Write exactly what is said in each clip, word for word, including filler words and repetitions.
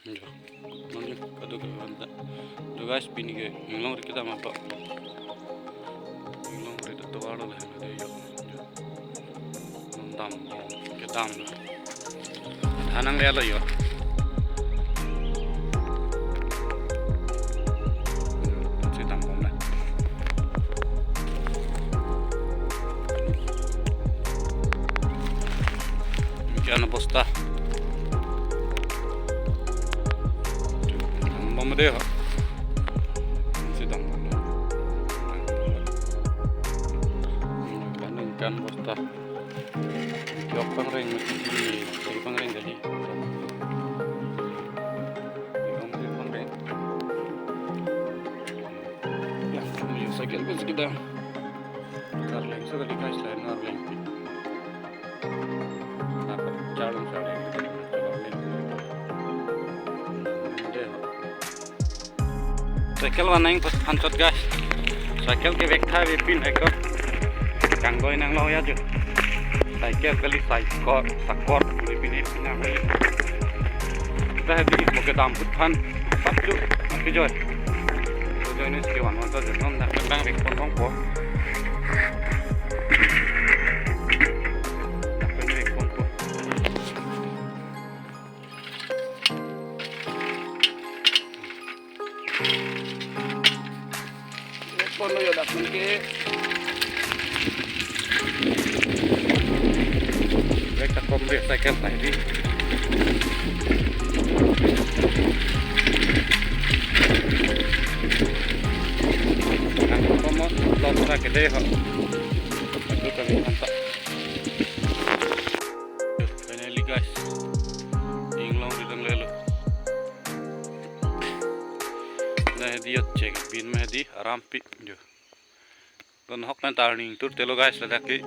Jo. Non jo, kadokave vanta. Jo guys, pini ke inglongri kedam apa? Inglongri ta tovar lo lahen de jo. Jo. Non dambom, kedam lo. Thanang le alo jo. Jo, non si dambom la. Anke ano bosta. Dambom de ho. Si dambom. Anke ano bosta. Jok pangreng mati di, jok pangreng kali. Jok pangreng. Ya, motorcycle pun sekedar. Arleng so kali guys, lain arleng. Napa charlong charlong. Cycle vanang pas phan chot guys. Cycle kevek tha ave pin hai ko. Kangdoi nanglo ya jo. Cycle kali cycle, sakor ave pin hai pin ave. Kita hadi mo kedam put phan. Pap ju, mati joi. Joi ni ski van van to non dak bang vek pon pon po. Dak bang vek pon po. Pon lo yo dak ke. Brake ta kom de cycle ta di. Ang kom lo tra ke de ho. Aku kami hantar. Finally guys, inglongri dam lelo. Na hedi ot chek bin ma hedi arampik jo. Kon hok na turning tur telo guys ladak ke.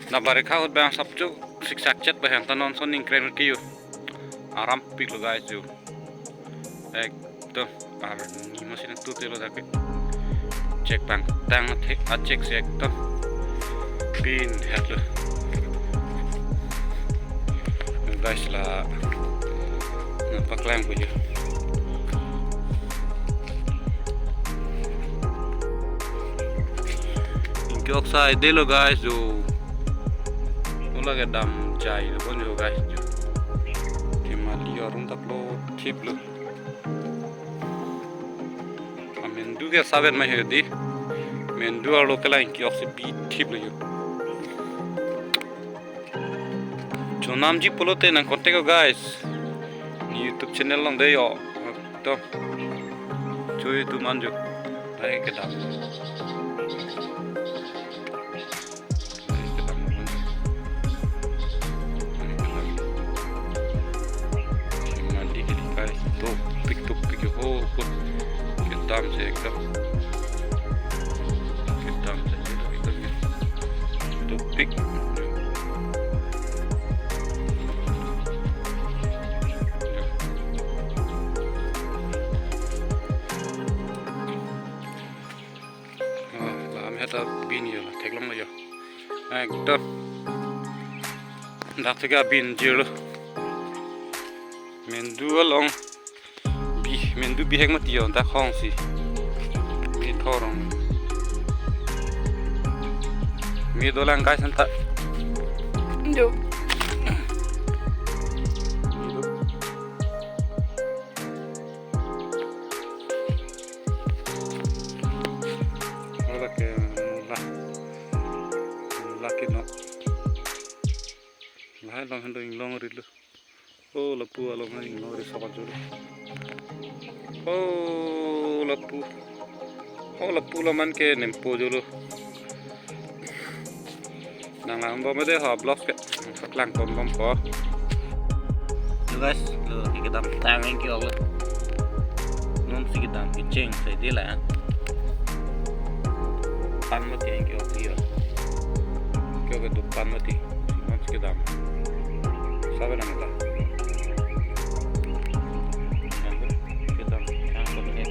Na barikha hut bang sapchu siksak chet bahem ta non son ning kren ke jo. Arampik lo guys jo. Ekdom arni masih tur telo dak ke. Chek bang tang the a chek se ekdom. Bin het lo. Guys la na paklang ko jo. Anke oksai de lo guys jo. Ola kedam jai lo pon jo guys jo. Kemali arum tak lo thip lo. Amendu ke saben ma hedi. Mendu arlo kelang ke oksi bi thip lo jo. Chonamji pulote nang contact ko guys. Ni YouTube channel along de jo. To. Chui tu manju. Hai kedam. Hai kedam. Hai kedam. Mandi ke dikai. Dopik dopik ho. Kedam se ekdom. Kedam se ekdom. Dopik. Ah, lam heta bin jo, theklong jo. Ekdom. Dak thek abin jir lo. Mendu along. Bi, mendu bihek mati jo, dak hong si. Mi thorong. Mi dolang guys anta. Jo. Ola ke mula. Mula ke no. Lahai along hendo inglongri lo. Oh, lapu along inglongri sokal jolo. Oh, lapu. Oh, lapu laman ke nempo jolo. Nang lang bom de ha blog ke. Lang bom bom ko. Lo guys, lo kedam tang ke ok lo. Non si kedam kecheng sai de la. Pan mati ke ok yo. Ke ok do pan mati. Non si kedam. Sabe nang ta. Kedam tang ko ne.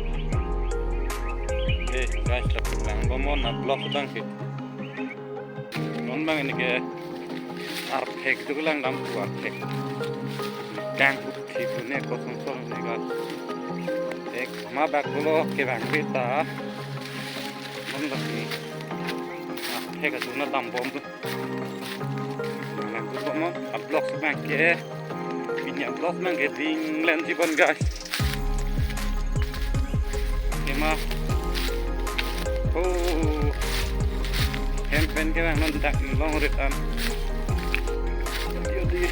Eh, guys, lang bom na blog dang ke. Non bang ini ke arphek tu lang dam tu arphek. Kang Sipune kosong sol ni ka. Ek ma bak dolo kevang beta. Mon lagi. Ah, he ka suna dam bom tu. Nang tu bom, a vlog semang ke. Pini a vlog semang ke ding len jibon, guys. Tema. Oh. Hem pen ke nang non dak long rit an. Yo di.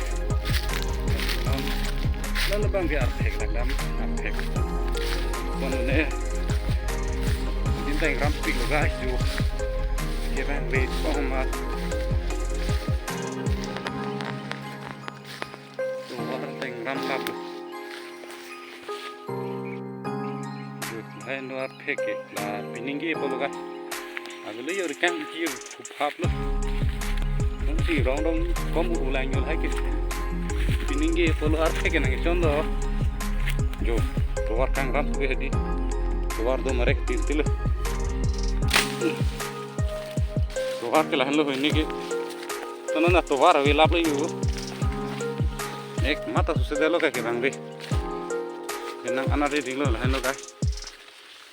Non, non bang ke arphek dak dam, arphek. Bon ne. Din teng rampik lo, guys, yo. Ke bang wait oh ma. Tovar teng ram pap. Hai no arphek ke la pining ke polo ka. Agule yo rikang kir phap lo. Nang si rong rong kom ulang yol hai ke. Pining ke polo arphek ke nang chon do. Jo, tovar kang ram ke di. Tovar do marek tin tilo. Tovar ke lahan lo ini ke. Tonon na tovar ave lap lo yo. Ek mata suse delo ka ke bang be. Kenang anari ding lo lahan lo ka.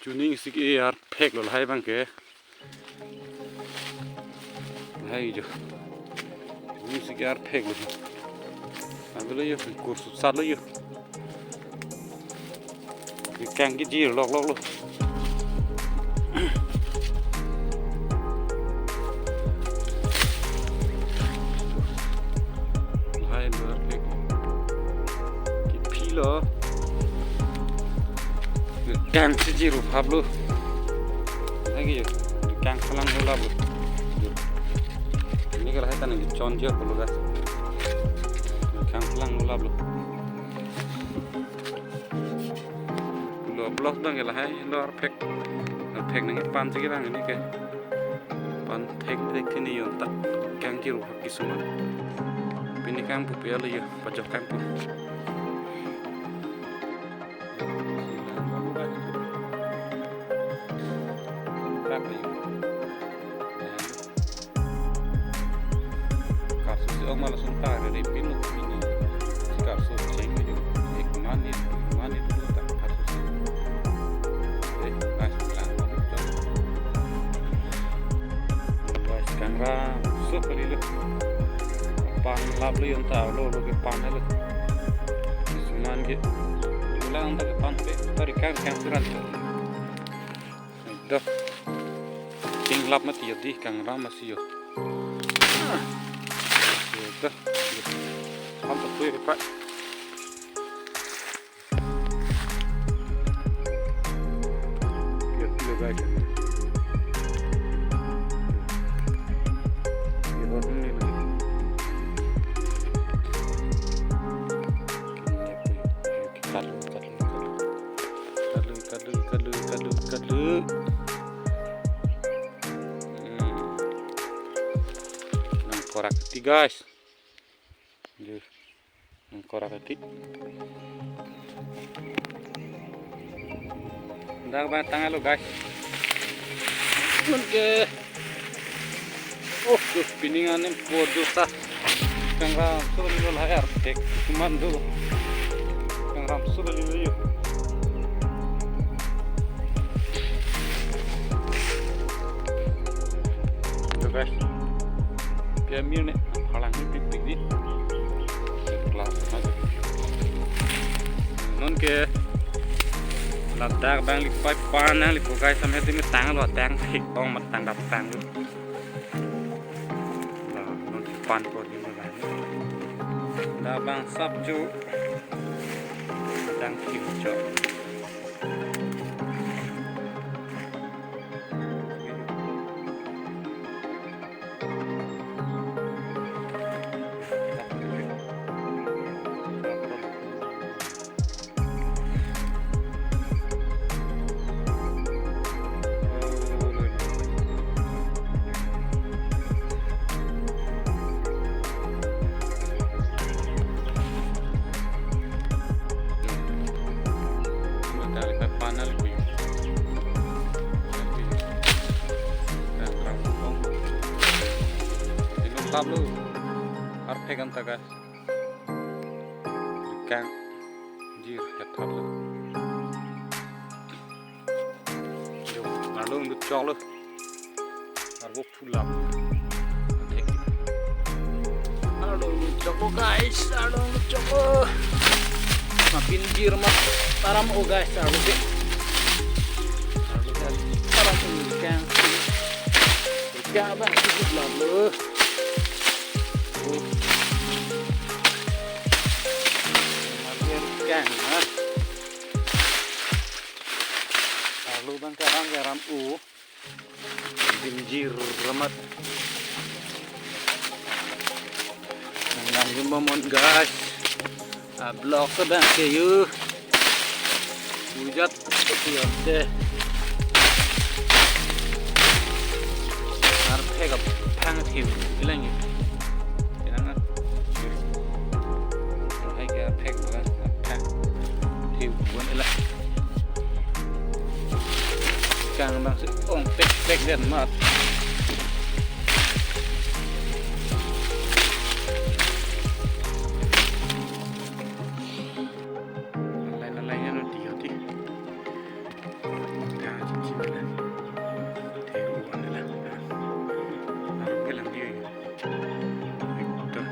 Chuning sik e arphek lo lahai bang ke. Lahai jo. Chuning sik e arphek lo. Ave lo yo, kursu sat lo yo. Kang ke jir lok lok lo. Lahai lo arphek. Kephi lo. Kang si jiru phap lo. Lagi yo. Kang selang lo lap lo. Ini kalau hai tanah chon jo polo gas. Kang selang lo lap lo. Lo vlog dang ke lahai lo arphek. Arphek nang pan si ke bang ini ke. Pan thek thek kini yon ta. Kang jiru phap kisuman. Pini kang pu pia lo yo, pajok kang pu. Karso si ong ma lason ta re pin lo pini. Si karso cheng ke jo. Ek mani, mani tu ta karso si. Eh, guys, lang. Guys, kang ram so kali lo. Pan lap lo yon ta lo lo ke pan lo. Kisuman ke. Ulang ta ke pan pe. Tari kang kang suran. Dah. Ting lap mati yo di kang ram masih yo. Ah. Dah. Sampai tuh ya, Pak. Lihat dulu, guys. Lihat ini lagi. Kalu, kalu, kalu. Kalu, kalu, kalu, kalu, kalu. Hmm. Nang korak ti, guys. Aduh. Nang korak ti. Dak ba tanglo, guys. Oke. Oh, tuh piningan nem podo ta. Kang ram so lilo lahai arphek. Cuman do. Kang ram so lilo yo. Yo, guys. Pia mir ne, halang ni pik pik di. Kelas aja. Non ke ladak bang li pai pan nang li ko guys, sampai di metang lo tang thik bong matang dap tang lo. Nah, non ke pan ko di mana. Dak bang sap ju. Dang thik jo. Dali pa panel ko yun. Kang rang putong. Tinuk tablo. Arphek an ta, guys. Kang. Jir hethat lo. Yo, arlo dut chok lo. Arvo phulam. Arlo dut chok lo, guys, arlo dut chok lo. Mapinjir ma taram o, guys, arlo ke. Arlo ke taram o, kang. Kang abang si dut lam lo. Oh. Mapinjir kang, ha. Arlo abang ke aram ke aram o. Pinjir amat. Nang nang jumpa mon, guys. A vlog sedang ke yo. Hujat ke yo de. Arphek aphang thim ilang yo. Ilang a. Hai ke arphek ba aphang thim bon ilang. Kang bang si ong pek pek den mat. Lalai lalai ya nanti ya ti. Kang cici bilang. Teh uan lah. Lalu bilang dia ya. Ekdom.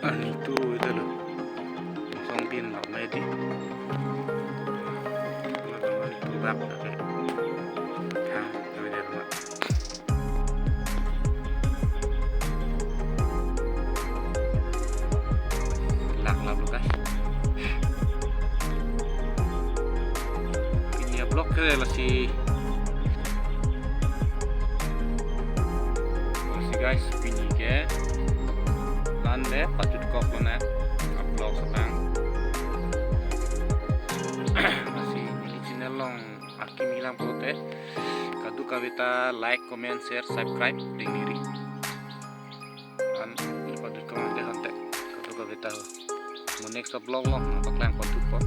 Ani tu itu lo. Song bin bak mai di. Ani tu bak pakai. Ha, tapi dia rumah. Lak lap lo, guys. Pini a vlog ke lasi. Lasi, guys, pini ke lande pajutkok lonang a vlog setang. Lasi neli channel along akimi lang pulote kadokave ta like, comment, share, subscribe ding neri. An pajut kemang te hante kadokave ta. Mo next vlog along nangpaklang pajut po.